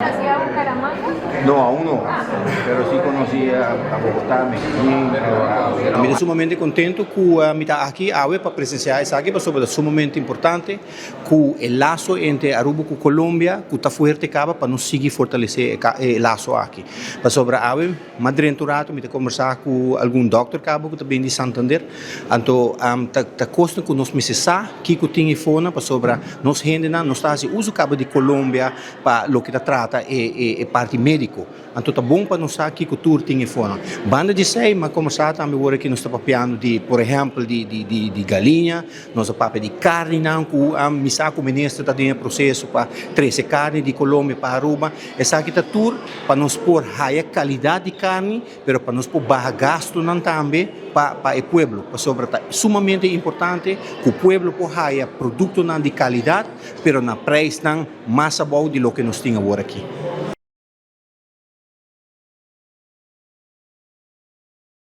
¿Has ido a Bucaramanga? No, aún no, pero sí conocí a Bogotá, Medellín, a Mi ta sumamente contento cu mi ta aki awe pa presencia esaki pasobra ta sumamente importante cu e laso entre Aruba cu Colombia cu ta fuerte caba pa nos sigui fortalece e laso aki. Pasobra awe mas drenta un rato mi ta conversa cu algun dokter caba cu ta bini di Santander anto ta cosnan cu nos mester sa kico tin e fona pasobra nos hendenan nos ta haci uso caba di Colombia Pa loke ta trata e e parti médiko. Anto ta bon pa nos sa kiko tur tin e forma. Banda di esei, m'a kombersá tambe ora ku nos ta papiando di, por ehèmpel, di di di di galiña, nos a papia di karninan ku mi sa ku minister ta den e proseso pa trese karni di Colombia pa Aruba. Esaki ta tur pa nos por haya kalidat di karni, pero pa nos por baha gastunan tambe pa pa e pueblo. Pasobra ta sumamente importante ku pueblo por haya produktonan di kalidat, pero na preisnan. Mas abou di loke nos tin awor aki.